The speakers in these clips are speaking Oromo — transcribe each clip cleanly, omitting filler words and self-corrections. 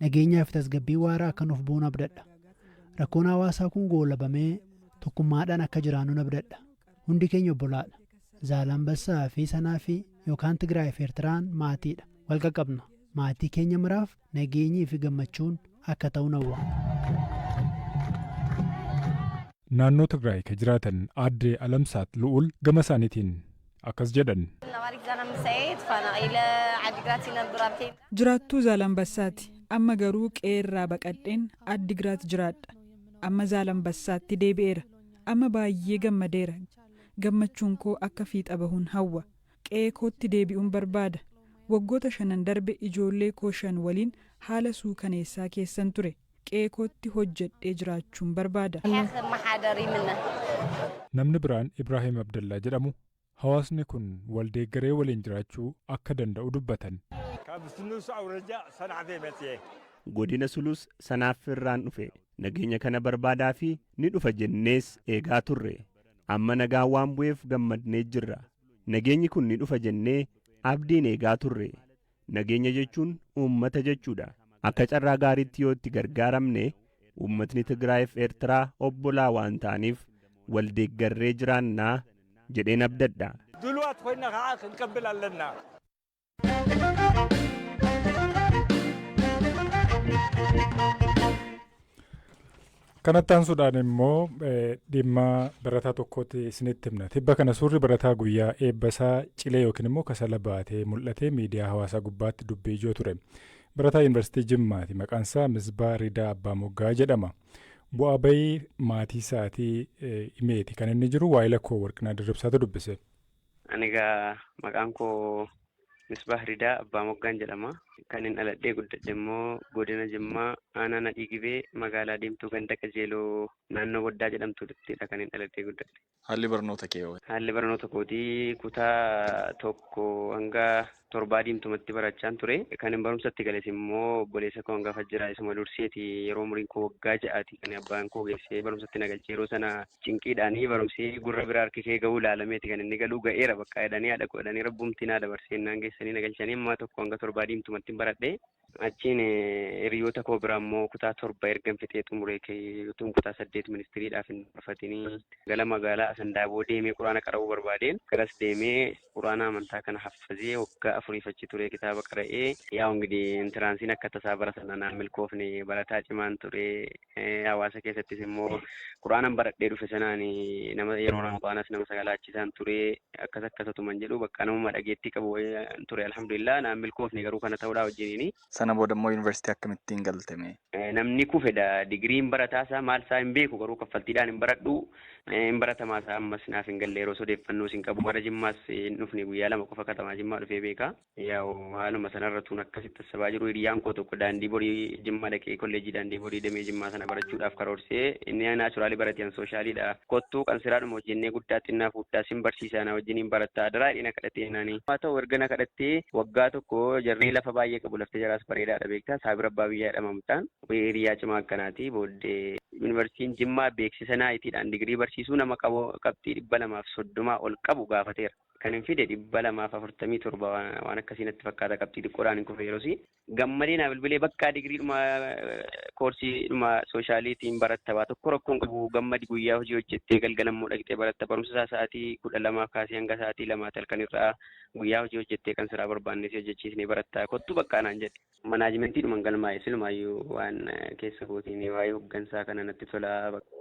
Nageenyaa fi tasgabbii waaraa akka nuuf bu'uun abdadha. Rakkoon hawaasaa kun goolabamee tokkummaadhaan akka jiraannu abdadha. Hundi keenya obbolaadha. Zaalambassaa fi Sanaafi yookaan Tigraay fi Eertiraan maatiidha. Wal qaqqabna. Maatii keenya maraaf nageenyii fi gammachuun akka ta'u hawwa. Naannoo Tigraay kan jiraatan aadde Alamsaat Lu'ul gama isaaniitiin akkas jedhan. Jiraattuu Zaalambassaati. Amma garuu qe'eerraa baqadheen Addigraat jiraadha. Amma Zaalambassaatti deebi'eera. Amma baay'ee gammadeera. Gammachuun koo akka fiixa bahuun hawwa. Qe'ee kootti deebi'uun barbaada. Waggoota shanan darbe ijoollee koo 5 waliin haala suukaneessaa keessan ture. Qe'ee kootti hojjedhee jiraachuun barbaada. Namni biraan Ibraahim Abdallaa jedhamu hawaasni kun wal deeggaree waliin jiraachuu akka danda'u dubbatan. Godina Sulus Sanaaffirraan dhufe. Nageenya kana barbaadaa fi ni dhufa jennees eegaa turre. Amma nagaan waan bu'eef gammadnee jirra. Nageenyi kun ni dhufa jennee abdiin eegaa turre. Nageenya jechuun uummata jechuudha. Akka carraa gaariitti yoo itti gargaaramne uummatni Tigraay fi Eertiraa obbolaa waan ta'aniif wal deeggarree jiraannaa jedheen abdadha. ድልዋት ኮይና ከዓ ክንቅብል ኣለና። Kanatti aansuudhaan immoo dhimma barataa tokkootti isinitti himna. Tibba kana suurri barataa guyyaa eebba isaa cilee yookiin immoo kasala baatee mul'atee miidiyaa hawaasaa gubbaatti dubbii ijoo ture. Barataa Yuunivarsiitii Jimmaati. Maqaan isaa Misbaa Ridaa Abbaa Moggaa jedhama. Bu'aa bayii maatii isaatii himeeti kan inni jiru waa'ee koo Warqinaa Dirribsaatu dubbise. Ani egaa maqaan koo Misbaah Ridaa Abbaa Moggaan jedhama. Kan hin dhaladhee guddadhe immoo godina Jimmaa aanaa Nadhii Gibee magaalaa Diimtuu ganda Qajeeloo naannoo Boddaa jedhamtuttidha kan hin dhaladhee guddadhe. Haalli barnoota kee hoo? Haalli barnoota kootii kutaa 1 hanga 7 Diimtumatti barachaan ture. Kan hin barumsatti gales immoo obboleessa koo hangafa jira isuma durseeti yeroo umriin koo waggaa 6ti kan abbaan koo geessee barumsatti na galche. Yeroo sana cinqiidhaan barumsi gurra bira harki kee ga'uu ilaalameeti kan inni galuu ga'eera bakka jedhanii haadha koo jedhanii rabbumti naa dabarsee naan geessanii na galchanii amma 1 hanga 7 Diimtumatti baradhe. Achiin hiriyoota koo bira immoo kutaa 7 ergan fixee xumuree utuun kutaa 8 ministiriidhaaf hin barfatini gara magaalaa Asandaaboo deemee quraana qara'uu barbaadeen garas deemee quraana amantaa kana haffazee waggaa 4f achi ture kitaaba qara'ee. Yaa ingidi intiraansiin akka tasaa bara sana naan milkoofne, barataa cimaan ture. Hawaasa keessattis immoo quraanan baradhee dhufe sanaan nama yeroo Ramadaanas nama sagalaachisaan ture, akkas akkasatuman jedhu bakka namuma dhageettii qabu ture. Alhamdulillah, naan milkoofne garuu kana ta'uudhaa wajjiniini. Sana booda immoo yuunivarsiitii akkamittiin galteme? Namni kufedha. Digiriin barataa isaa maal isaa hin beeku, garuu kaffaltiidhaan hin baradhu. Hin baratamaa isaa ammas naaf hin galle, yeroo odeeffannoo hin qabu. Gara Jimmaas hin dhufne, guyyaa 2 qofa katamaa Jimmaa dhufee beeka. Yaa'u haaluma sanarra tuun akkasitti tassabaa jiru hiriyaan koo tokko daandii borii Jimmaa dhaqee kolleejjii daandii borii deemee Jimmaa sana barachuudhaaf karoorsee, inni naachuraalii barate, an sooshaaliidha. Kottuu qansiraadhuma hojjennee guddaa xinnaa fuudhaa sin barsiisaa, na wajjiniin barattaa daraa jedhee na kadhatee naani. Haa ta'u, erga na kadhattee waggaa 1 jarri lafa baay'ee qabu, lafti jaraas bareedaadha beektaa, Saabir Abbaa Biyyaa jedhama mucaan. Hiriyaa cimaa akkanaati. Booddee yuunivarsiitiin Jimmaa beeksisa naayitiidhaan digirii barsiisuu nama qabu qabxii 230 ol qabu gaafateera. Kan hin fide 247 waan akkasii natti fakkaata, qabxii xiqqoodhaan hin kufe yeroosi. Gammadee naa bilbilee, bakka digiriidhuma koorsiidhuma sooshaaliitiin baratta, waa tokko rakkoon qabu, gammadi, guyyaa hojii hojjettee galgala immoo dhaqxee baratta, barumsa isaa sa'aatii 12 kaasee hanga sa'aatii 2 halkan irraa guyyaa hojii hojjettee kan siraa barbaanne si hojjechiisnee baratta, kottu bakka naan jedhe. Manaajimentiidhuman galmaa'e, silumaayyuu waan keessa kootiin waa'ee hooggansaa kana natti tola,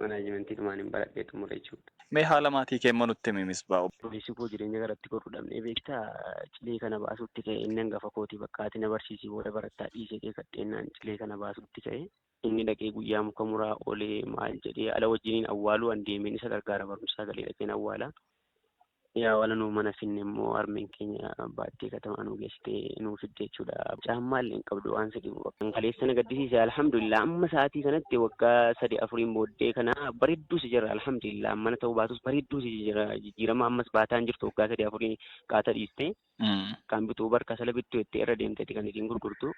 manaajimentiidhumaan hin baradhee xumure jechuudha. Mee haala maatii kee immoo nutti himi, Misbaa. Obboleessi koo jireenya garatti godhu dhabnee beektaa cilee kana baasuutti ka'e. Inni hangafa kooti, bakka ati na barsiisii booda barattaa dhiisee kee kadheennaan cilee kana baasuutti ka'e. Inni dhaqee guyyaa muka muraa oolee maal jedhee ala wajjiniin awwaaluu an deemeen isa gargaara, barumsaa galee dhaqeen awwaala. Yaa wala nu mana finne immoo harmeen keenya baattee katamaa nu geessitee nu fidde jechuudha. Caammaa illee hin qabdu, waan si dhibu. Kaleessa na gaddisiise, alhamdulillah, amma sa'aatii kanatti waggaa 3 4n booddee kana bareedduu si jira, alhamdulillah, mana ta'uu baatus bareedduu si jira, jijjiirama ammas baataa hin jirtu waggaa 3 4 qaata dhiiste. Kan bituu bar kasala bittuu jettee irra deemteeti kan isiin gurgurtu.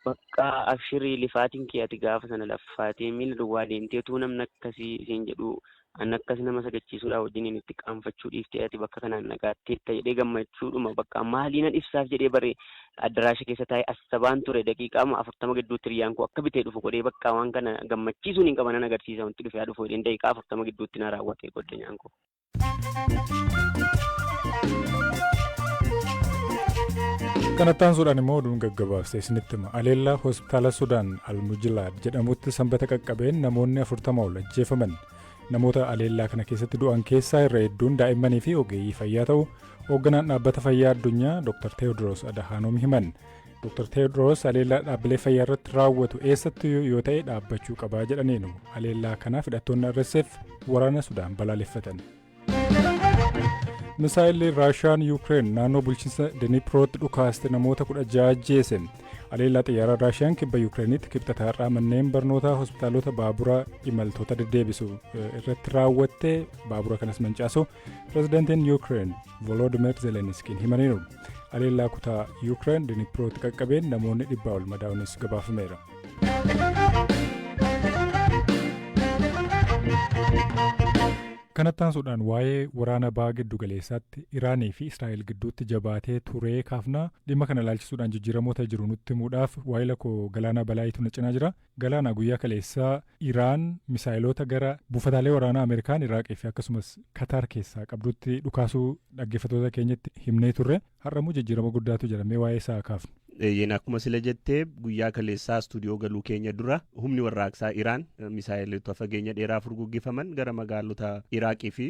Bakka abshirii lifaatiin kee ati gaafa sana laffaatee miila duwwaa deemteetu namni akkasii isiin jedhu an akkas nama sagachiisuudhaa wajjiniin itti qaanfachuu dhiiftee ati bakka kanaan nagaatteetta jedhee gammachuudhuma bakka maalii nan ibsaaf jedhee bare addaraasha keessa taa'ee assabaan ture daqiiqaa 40 gidduutti hiriyyaan koo akka bitee dhufu godhee bakka waan kana gammachiisuun hin qaban nan agarsiisa wanti dhufee haa dhufu jedheen daqiiqaa 40 gidduutti na raawwate goddanyaan koo. Kanatti aansuudhaan immoo oduun gaggabaabsee isinitti hima. Aleellaa hospitaala Sudaan Almujilaad jedhamutti sanbata qaqqabeen namoonni 40 ol ajjeefaman. Namoota aleellaa kana keessatti du'an keessaa irra hedduun daa'immanii fi ogeeyyii fayyaa ta'u hoogganaan dhaabbata fayyaa addunyaa Dr. Teewodiroos Adhaanoom himan. Dr. Teewodiroos aleellaa dhaabbilee fayyaa irratti raawwatu eessattuu yoo ta'e dhaabbachuu qabaa jedhaniiru. Aleellaa kanaaf hidhattoonni RSF waraana Sudaan balaaleffatan. Misaa'illi Raashiyaan Yuukireen naannoo bulchiinsa Diniprootti dhukaaste namoota 16 ajjeese. Aleellaa xiyyaara Raashiyaan kibba Yuukireenitti kibxata har'aa manneen barnootaa hospitaalota baabura imaltoota deddeebisu irratti raawwatte baabura kanas mancaasu pirezidaantiin Yuukireen Volodimir Zelenskiin himaniiru. Aleellaa kutaa Yuukireen Diniprootti qaqqabeen namoonni 100 ol madaa'uunis gabaafameera. Kanatti aansuudhaan waa'ee waraana baha giddu galeessaatti Iraanii fi Israa'el gidduutti jabaatee turee kaafnaa dhimma kana ilaalchisuudhaan jijjiiramoota jiru nutti himuudhaaf waa'ila koo Galaanaa Balaayitu na cinaa jira. Galaanaa guyyaa kaleessaa Iraan misaayiloota gara buufataalee waraanaa Ameerikaan Iraaqii fi akkasumas Kataar keessaa qabdutti dhukaasuu dhaggeeffattoota keenyatti himnee turre. Har'ammoo jijjiirama guddaatu jira mee waa'ee isaa kaafnu. Eeyyeen akkuma sila jettee guyyaa kaleessaa istuudiyoo galuu keenya dura humni warraaqsaa Iraan misaa'ilota fageenya dheeraa furguggifaman gara magaalota Iraaqii fi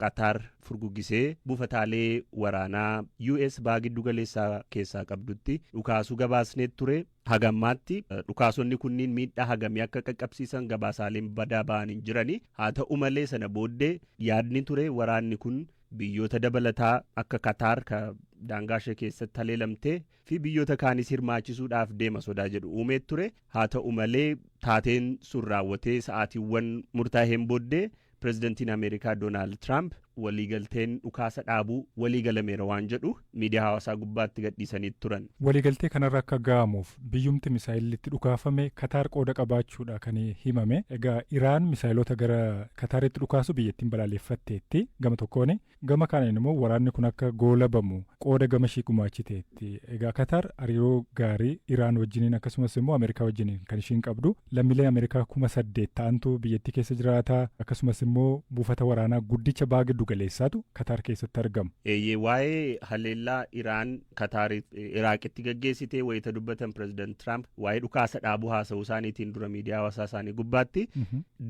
Qataar furguggisee buufataalee waraanaa US baha giddu galeessaa keessaa qabdutti dhukaasuu gabaasnee ture. Hagammaatti dhukaasonni kunniin miidhaa hagamii akka qaqqabsiisan gabaasaaleen badaa ba'an hin jirani. Haa ta'u malee sana booddee yaadni ture waraanni kun biyyoota dabalataa akka Kataar ka daangaa ishee keessatti haleelamtee fi biyyoota kaanis hirmaachisuudhaaf deema sodaa jedhu uumee ture. Haa ta'u malee taateen sun raawwatee sa'aatiiwwan murtaa'een booddee pirezidantiin Ameerikaa Doonaald Tiraamp waliigalteen dhukaasa dhaabuu waliigalameera waan jedhu miidiyaa hawaasaa gubbaatti gadhiisanii turan. Waliigaltee kanarra akka ga'amuuf biyyumti misaayilli itti dhukaafame Kataar qooda qabaachuudha kan himame. Egaa Iraan misaayilota gara Kataaritti dhukaasu biyyattiin balaaleffatteetti gama tokkoon gama kaaniin immoo waraanni kun akka goolabamu qooda gama ishii gumaachiteetti. Egaa Kataar hariiroo gaarii Iraan wajjiniin akkasumas immoo Ameerikaa wajjiniin kan ishiin qabdu lammiilee Ameerikaa 8,000 ta'antu biyyattii keessa jiraata akkasumas immoo buufata waraanaa guddicha baha giddu galeessaatu Kataar keessatti argamu. Eeyyee waa'ee haleellaa Iraan Kataar Iraaqitti gaggeessitee wayita dubbatan pirezidaant Tiraamp waa'ee dhukaasa dhaabuu haasa'uu isaaniitiin dura miidiyaa hawaasaa isaanii gubbaatti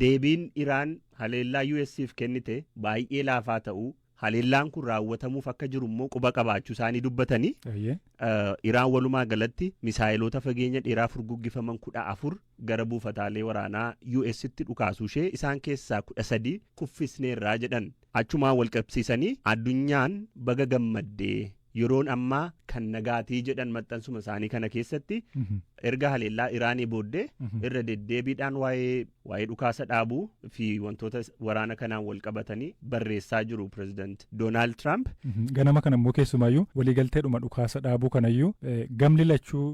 deebiin Iraan haleellaa US'if kennite baay'ee laafaa ta'uu haleellaan kun raawwatamuuf akka jiru immoo quba qabaachuu isaanii dubbatanii Iraan walumaa galatti misaa'ilota fageenya dheeraa furguggifaman 14 gara buufataalee waraanaa US'tti dhukaasuu ishee isaan keessaa 13 kuffisneerraa jedhan achumaan wal qabsiisanii addunyaan baga gammaddee yeroon ammaa kan nagaatii jedhan maxxansuma isaanii kana keessatti erga haleellaa Iraanii booddee irra deddeebiidhaan waa'ee dhukaasa dhaabuu fi wantoota waraana kanaan wal qabatanii barreessaa jiru pirezidaant Doonaald Tiraamp. Ganama kana immoo keessumaayyuu waliigalteedhuma dhukaasa dhaabuu kanayyuu gamni lachuu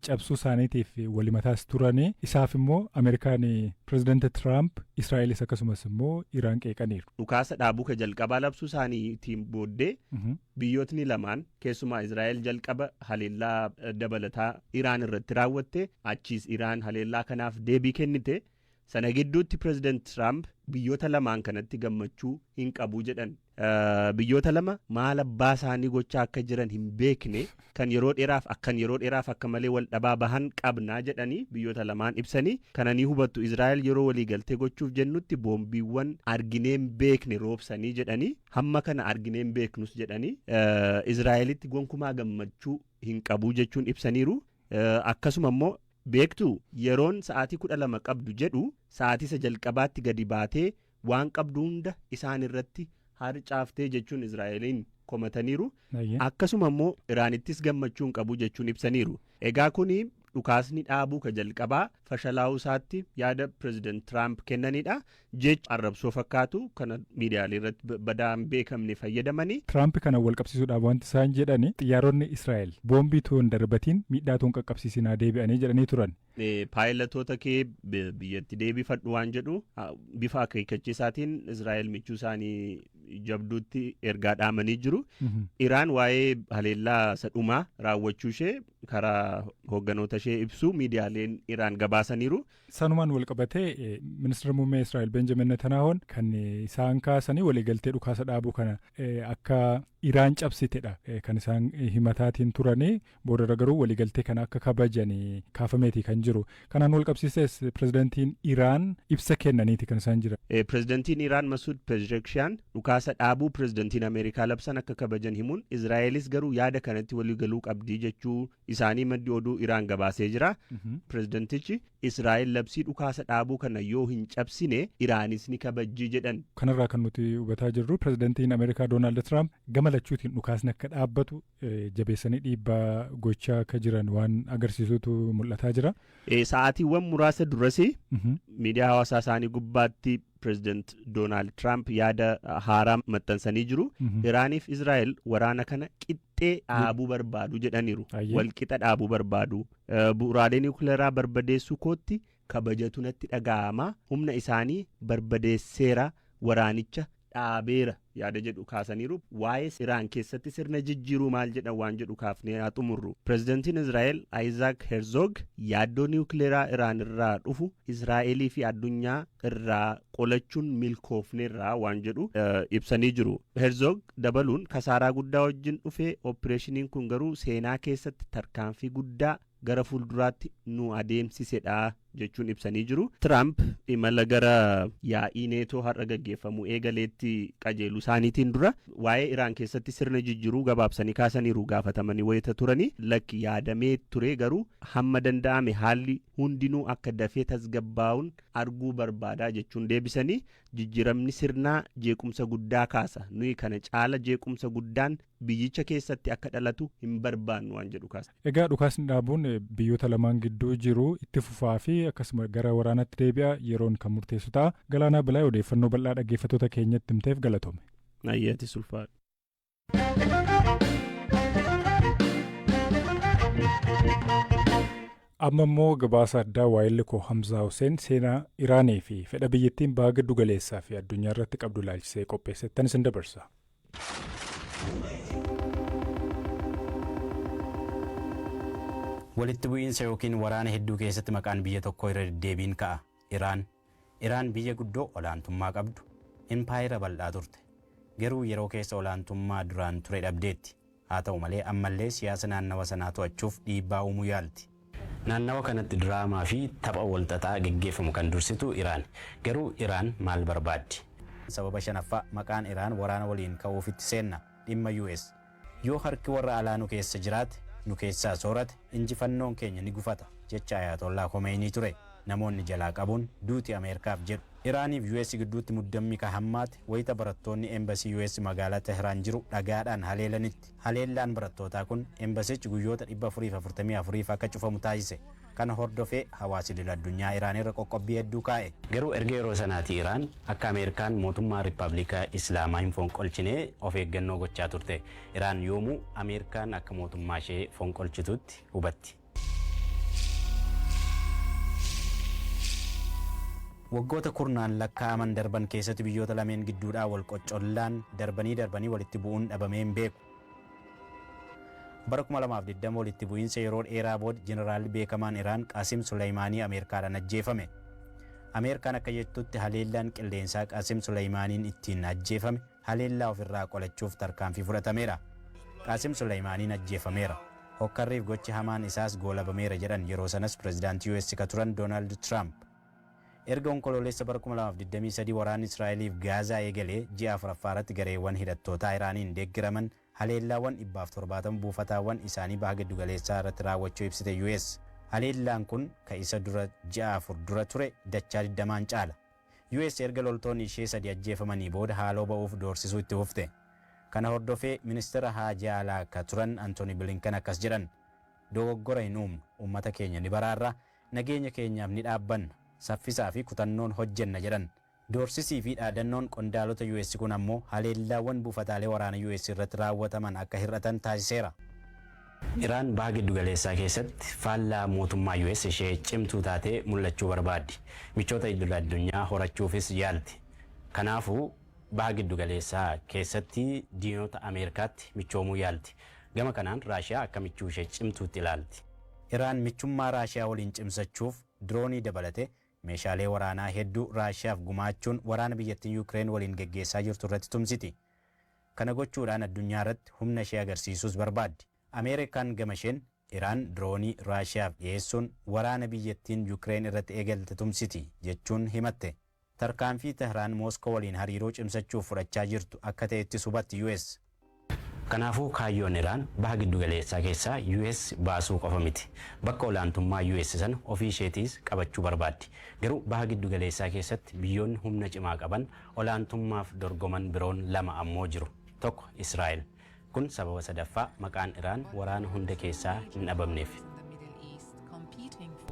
cabsuu isaaniitiif walimataas turanii isaaf immoo Ameerikaan pirezidaanti Tiraamp Israa'elis akkasumas immoo Iraan qeeqaniiru. Dhukaasa dhaabuu ka jalqabaa labsuu isaaniitiin booddee biyyootni lamaan keessumaa Israa'el jalqaba haleellaa dabalataa Iraan irratti raawwatte achiis Iraan haleellaa kanaaf deebii kennite sana gidduutti pirezidaant Tiraamp biyyoota lamaan kanatti gammachuu hin qabu jedhan. Biyyoota lama maal abbaa isaanii gochaa akka jiran hin beekne kan yeroo dheeraaf akkan yeroo dheeraaf akka malee wal dhabaa bahan qabnaa jedhanii biyyoota lamaan ibsanii kana ni hubattu Israa'el yeroo waliigaltee gochuuf jennutti boombiiwwan argineen beekne roobsanii jedhanii hamma kana argineen beeknus jedhanii Israa'elitti gonkumaa gammachuu hin qabu jechuun ibsaniiru. Akkasuma immoo beektu yeroon sa'aatii 12 qabdu jedhu sa'aatii isa jalqabaatti gadi baatee waan qabdu hunda isaan irratti harcaaftee jechuun Israa'eliin komataniiru. Akkasuma immoo Iraanittis gammachuu hin qabu jechuun ibsaniiru. Egaa kuni Dhukaasni dhaabuu ka jalqabaa fashalaa'uu isaatti yaada Pireezidaant Tiraamp kennanidha. Jecha arrabsoo fakkaatu kana miidiyaalee irratti badaan beekamne fayyadamanii. Tiraamp kana wal qabsiisuudhaaf wanti isaan jedhani, xiyyaaronni Israa'el boombii tuun darbatiin miidhaa tuun qaqqabsiisinaa deebi'anii jedhanii turan. Paayilatoota kee biyyatti deebifadhu waan jedhu bifa akeekkachiisaatiin Israa'el michuu isaanii jabduutti ergaa dhaamanii jiru. Iraan waa'ee haleellaa isa dhumaa raawwachuu ishee karaa hoogganoota ishee ibsu miidiyaaleen Iraan gabaasaniiru. Sanumaan wal qabatee ministeera muummee Israa'el Benjamin Netanyahuun kan isaan kaasanii waliigaltee dhukaasa dhaabuu kana akka Iraan cabsitedha kan isaan himataatiin turanii. Boodarra garuu waliigaltee kana akka kabajanii kaafameeti kan jiru. Kanaan wal qabsiises pirezidantiin Iraan ibsa kennaniiti kan isaan jiran. Pirezidantiin Iraan Masuud Pezeshkian dhukaasa dhaabuu pirezidantiin Ameerikaa labsan akka kabajan himuun, Israa'elis garuu yaada kanatti waliigaluu qabdii jechuu isaanii maddi oduu Iraan gabaasee jira. Pirezidantichi Israa'el labsii dhukaasa dhaabuu kana yoo hin cabsine Iraanis ni kabajjii jedhan. Kanarraa kan nuti hubataa jirru, pirezidantiin Ameerikaa Doonaald Tiraamp gama lachuutiin dhukaasni akka dhaabbatu jabeessanii dhiibbaa gochaa akka jiran waan agarsiisutu mul'ataa jira. Sa'aatiiwwan muraasa duras miidiyaa hawaasaa isaanii gubbaatti Pireezidant Doonaald Tiraamp yaada haaraa maxxansanii jiru. Iraaniif Israa'el waraana kana qixxee dhaabuu barbaadu jedhaniiru. Walqixa dhaabuu barbaadu. Bu'uuraalee niwukileeraa barbadeessuu kootti kabajatu natti dhaga'ama. Humna isaanii barbadeesseera, waraanicha dhaabeera yaada jedhu kaasaniiru. Waa'ee Iraan keessatti sirna jijjiiruu maal jedhan waan jedhu kaafnee haa xumurru. Pireezidantiin Israa'el Isaac Herzog yaaddoo niwukileeraa Iraan irraa dhufu Israa'elii fi addunyaa irraa qolachuun milkoofneerraa waan jedhu ibsanii jiru. Herzog dabaluun, kasaaraa guddaa wajjin dhufee opereeshiniin kun garuu seenaa keessatti tarkaanfii guddaa gara fuulduraatti nu adeemsisedha jechuun ibsanii jiru. Tiraamp imala gara yaa'ii Neetoo har'a gaggeeffamu eegaleetti qajeeluu isaaniitiin dura waa'ee Iraan keessatti sirna jijjiiruu gabaabsanii kaasaniiru. Gaafatamanii wayita turanii, lakki, yaadamee ture, garuu hamma danda'ame haalli hundinuu akka dafee tasgabbaa'uun arguu barbaadaa jechuun deebisanii, jijjiiramni sirnaa jeequmsa guddaa kaasa, nuyi kana caala jeequmsa guddaan biyyicha keessatti akka dhalatu hin barbaannu waan jedhu kaasa. Egaa dhukaasni dhaabuun biyyoota lamaan gidduu jiru itti fufaa fi akkasuma gara waraanaatti deebi'a yeroon kan murteessu ta'a. Galaanaa Bilaa, odeeffannoo bal'aa dhaggeeffattoota keenyatti himteef galatome. Ayyaati sulfaadha. Amma immoo gabaasa addaa waayilli koo Hamzaa Hussein seenaa Iraanii fi fedha biyyattiin baha giddu galeessaa fi addunyaa irratti qabdu ilaalchisee qopheessettan isin dabarsa. Walitti bu'iinsa yookiin waraana hedduu keessatti maqaan biyya tokkoo irra deddeebiin ka'a. Iraan. Iraan biyya guddoo olaantummaa qabdu, impaayera bal'aa turte. Garuu yeroo keessa olaantummaa duraan ture dhabdeetti. Haa ta'u malee, ammallee siyaasa naannawa sanaa to'achuuf dhiibbaa uumuu yaalti. Naannawa kanatti diraamaa fi tapha walxaxaa geggeeffamu kan dursitu Iraan. Garuu Iraan maal barbaaddi? Sababa shanaffaa maqaan Iraan waraana waliin ka'uufitti seenna. Dhimma US. Yoo harki warra alaa nu keessa jiraate, nu keessaa soorate, injifannoon keenya ni gufata jecha Ayatollah Khomeini ture. Namoonni jalaa qabuun duuti Ameerikaaf jedhu. Iraaniif US gidduutti muddammi ka hammaate wayita barattoonni embasii US magaalaa Teheraan jiru dhagaadhaan haleelanitti. Haleellaan barattootaa kun embasichi guyyoota 444 akka cufamu taasise. Kana hordofee hawaasi idil addunyaa Iraan irra qoqqobbii hedduu kaa'e. Garuu erga yeroo sanaati Iraan akka Ameerikaan mootummaa Riippaabilika Islaamaa hin fonqolchine of eeggannoo gochaa turte. Iraan yoomuu Ameerikaan akka mootummaa ishee fonqolchitutti hubatti. Waggoota kurnaan lakkaa'aman darban keessatti biyyoota lameen gidduudhaa wal qoccollaan darbanii darbanii walitti bu'uun dhabamee hin beeku. Bara 2020 walitti bu'iinsa yeroo dheeraa booda jeneraalli beekamaan Iraan Qaasim Suleymaanii Ameerikaadhaan ajjeefame. Ameerikaan akka jettutti, haleellaan qilleensaa Qaasim Suleymaaniin ittiin ajjeefame haleellaa ofirraa qolachuuf tarkaanfii fudhatameera. Qaasim Suleymaaniin ajjeefameera. Hokkarriif gochi hamaan isaas goolabameera jedhan yeroo sanas pirezidaantii US ka turan Doonaald Tiraamp. Erga Onkoloolessa bara 2023 waraanni Israa'eliif Gaazaa eegalee ji'a afuraffaa irratti gareewwan hidhattootaa Iraaniin deeggaraman haleellaawwan 170 buufataawwan isaanii baha giddugaleessaa irratti raawwachuu ibsite US. Haleellaan kun ka isa dura ji'a 4 dura ture dachaa 20n caala. US erga loltoonni ishee sadi ajjeefamanii booda haaloo ba'uuf doorsisuu itti fufte. Kana hordofee ministeera haajaa alaa ka turan Antooni Bilinkan akkas jedhan. Dogoggora hin uumnu, uummata keenya ni baraarra, nageenya keenyaaf ni dhaabbanna, saffisaa fi kutannoon hojjenna jedhan. Doorsisii fi dhaadannoon qondaalota US kun ammoo haleellaawwan buufataalee waraana US irratti raawwataman akka hir'atan taasiseera. Iraan baha giddugaleessaa keessatti faallaa mootummaa US ishee cimtuu taatee mul'achuu barbaaddi. Michoota idil addunyaa horachuufis yaalti. Kanaafuu baha giddugaleessaa keessatti diinota Ameerikaatti michoomuu yaalti. Gama kanaan Raashiyaa akka michuu ishee cimtuutti ilaalti. Iraan michummaa Raashiyaa waliin cimsachuuf diroonii dabalatee meeshaalee waraanaa hedduu Raashiyaaf gumaachuun waraana biyyattiin Yuukireen waliin geggeessaa jirtu irratti tumsiti. Kana gochuudhaan addunyaa irratti humna ishee agarsiisuus barbaaddi. Ameerikaan gama isheen Iraan diroonii Raashiyaaf dhiyeessuun waraana biyyattiin Yuukireen irratti eegalte tumsiti jechuun himatte. Tarkaanfii Tehraan Mooskoo waliin hariiroo cimsachuuf fudhachaa jirtu akka ta'ettis hubatti US. Kanaafuu kaayyoon Iraan baha giddugaleessaa keessaa US baasuu qofa miti. Bakka olaantummaa US sana ofii isheetiis qabachuu barbaaddi. Garuu baha giddugaleessaa keessatti biyyoonni humna cimaa qaban olaantummaaf dorgoman biroon lama ammoo jiru. Tokko Israa'el. Kun sababa sadaffaa maqaan Iraan waraana hunda keessaa hin dhabamneef.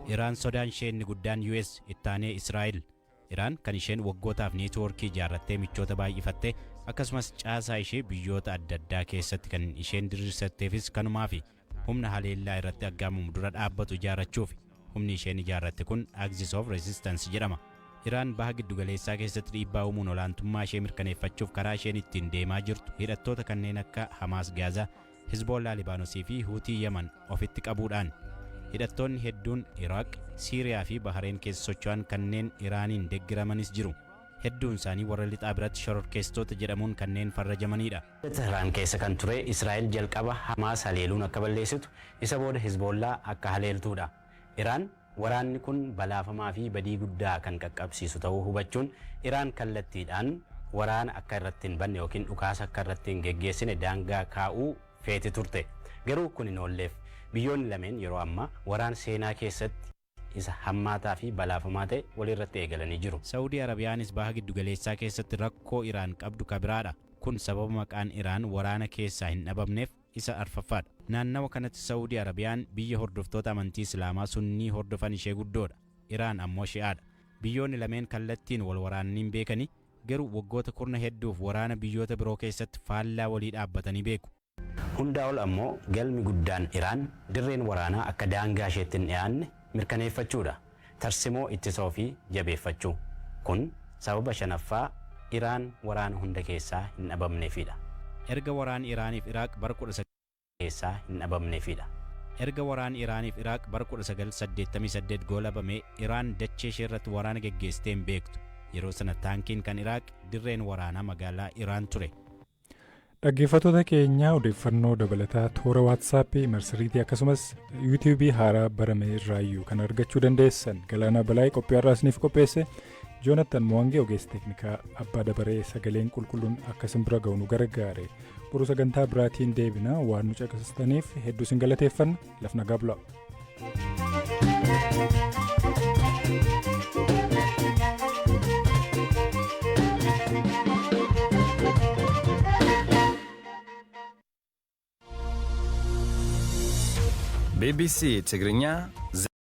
Iraan sodaan ishee inni guddaan US ittaanee Israa'el. Iraan kan isheen waggootaaf neetwoorkii ijaarrattee michoota baay'ifattee akkasumas caasaa ishee biyyoota adda addaa keessatti kan isheen diriirsatteefis kanumaafi humna haleellaa irratti aggaamamu dura dhaabbatu ijaarrachuuf humni isheen ijaarratte kun Axis of Resistance jedhama. Iraan baha giddugaleessaa keessatti dhiibbaa uumuun olaantummaa ishee mirkaneeffachuuf karaa isheen ittiin deemaa jirtu hidhattoota kanneen akka Hamaas Gaazaa, Hizboollaa Libaanosii fi Huutii Yaman ofitti qabuudhaan hidhattoonni hedduun Iraaq, Siiriyaa fi Bahareen keessa socho'an kanneen Iraaniin deeggaramanis jiru. Hedduun isaanii warra lixaa biratti shororkeessitoota jedhamuun kanneen farrajamanidha. Tehraan keessa kan ture Israa'el jalqaba Hamaas haleeluun akka balleessitu isa booda Hizboollaa akka haleeltuudha. Iraan waraanni kun balaafamaa fi badii guddaa kan qaqqabsiisu ta'uu hubachuun Iraan kallattiidhaan waraana akka irratti hin banne yookiin dhukaasa akka irratti hin geggeessine daangaa kaa'uu feeti turte. Garuu kun hin oolleef. Biyyoonni lameen yeroo ammaa waraana seenaa keessatti isa hammaataa fi balaafamaa ta'e walirratti eegalanii jiru. Saawudii Arabiyaanis baha giddugaleessaa keessatti rakkoo Iraan qabdu kabiraadha. Kun sababa maqaan Iraan waraana keessaa hin dhabamneef isa arfaffaadha. Naannawa kanatti Saawudii Arabiyaan biyya hordoftoota amantii Islaamaa sunnii hordofan ishee guddoodha. Iraan ammoo shi'aadha. Biyyoonni lameen kallattiin wal waraananii hin beekani garuu waggoota kurna hedduuf waraana biyyoota biroo keessatti faallaa walii dhaabbatanii beeku. Hundaa ol ammoo galmi guddaan Iraan dirreen waraanaa akka daangaa isheetti hin dhiyaanne mirkaneeffachuudha. Tarsimoo ittisa ofii jabeeffachuu. Kun sababa shanaffaa Iraan waraana hunda keessaa hin dhabamneefidha. Erga waraanni Iraaniif Iraaq bara 19 keessaa hin dhabamneefidha. Erga waraanni Iraaniif Iraaq bara 1988 goolabame Iraan dachee ishee irratti waraana geggeessitee hin beektu. Yeroo sana taankiin kan Iraaq dirreen waraanaa magaalaa Iraan ture. Dhaggeeffattoota keenya odeeffannoo dabalataa toora Waatsaappii, marsariitii akkasumas yuutuubii haaraa barame irraayyuu kan argachuu dandeessan Galaanaa Balaayii qophii har'aa isiniif qopheesse Joonatan Mo'angee ogeessa teeknikaa abbaa dabaree sagaleen qulqulluun akka isin bira ga'u nu gargaare. Boruu sagantaa biraatiin deebina waan nu caqasitaniif hedduu isin galateeffanna laf nagaa bulaa. ቢቢሲ ትግርኛ